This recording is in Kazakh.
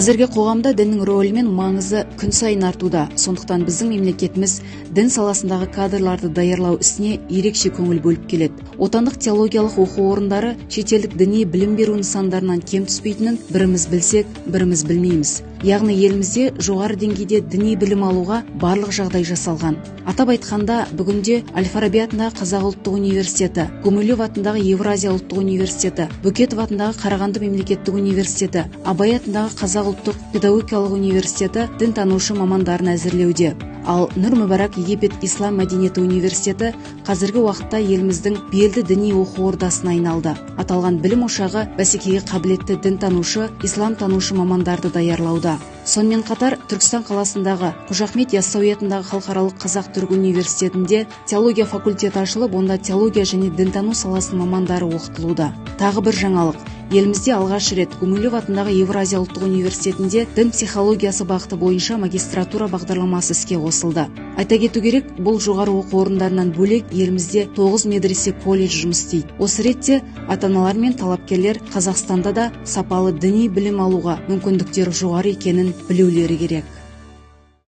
Қазіргі қоғамда діннің рөлі мен маңызы күн сайын артуда. Сондықтан біздің мемлекетіміз дін саласындағы кадрларды даярлау ісіне ерекше көңіл бөліп келеді. Отандық теологиялық оқу орындары шетелдік діни білім беру нысандарынан кем түспейтінін біріміз білсек, біріміз білмейміз. Яғни елімізде жоғары деңгейде діни білім алуға барлық жағдай жасалған. Атап айтқанда, бүгінде әл Фараби атындағы Қазақ ұлттық университеті, Гумилев атындағы Еуразия ұлттық университеті, Бөкетов атындағы Қарағанды мемлекеттік университеті, Абай атындағы Қазақ ұлттық педагогикалық университеті дінтанушы мамандарын әзірлеуде. Ал Нұр Мүбарак Египет ислам мәдениеті университеті қазіргі уақытта еліміздің белді діни оқу ордасына айналды. Аталған білім ошағы бәсекеге қабілетті дінтанушы, исламтанушы мамандарды даярлауда. Сонымен қатар Түркістан қаласындағы Қожа Ахмет Яссауи атындағы халықаралық қазақ түрік университетінде теология факультеті ашылып, онда теология және дінтану саласының мамандары оқытылуда. Тағы бір жаңалық: елімізде алғаш рет Гумилев атындағы Еуразия ұлттық университетінде дін психологиясы бағыты бойынша магистратура бағдарламасы іске қосылды. Айта кету керек, бұл жоғары оқу орындарынан бөлек елімізде тоғыз медресе, колледж жұмыс істейді. Осы ретте ата аналар мен талапкерлер Қазақстанда да сапалы діни білім алуға мүмкіндіктері жоғары екенін білулері керек.